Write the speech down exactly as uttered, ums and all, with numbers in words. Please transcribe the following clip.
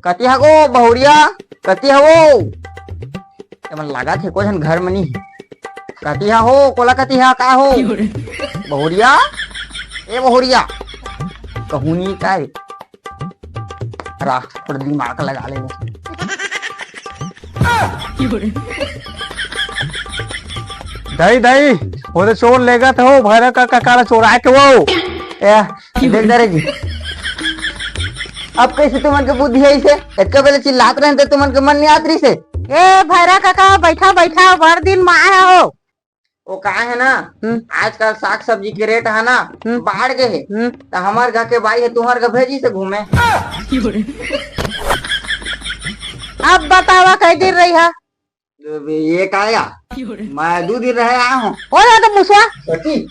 कति हा गो बहुरिया? कति हा वो? एमन लागत हे कोई झन घर म नी हे। कति हा हो? कोला कति हा का हो? बहुरिया? ए बहुरिया, कहूँ नी का रे? राख, थोड़ा दिमाग लगा ले। दाई, दाई, वो तो चोर लेगत हो, भैरव का कका ला चोरा के वो। ए, देख दे रे जी। अब कैसे तुमन के बुद्धि है इसे? इतका पहले चिल्लात रहे थे, तुमन के मन नहीं आत रही से। ए, भैरव कका, बैठा, बैठा, बड़ दिन म आया हो। वो का है ना, हम्म। आजकल साग सब्जी के रेट है ना, हम्म। बाढ़ गए है। हम्म। तो हमार घर के बाई है, तुम्हार घर भेजी से घूमे। अब बतावा, कई दिन रही है? ये का या? मैं दो दिन रहे आया हूँ। ओ दादा मुसवा। सची?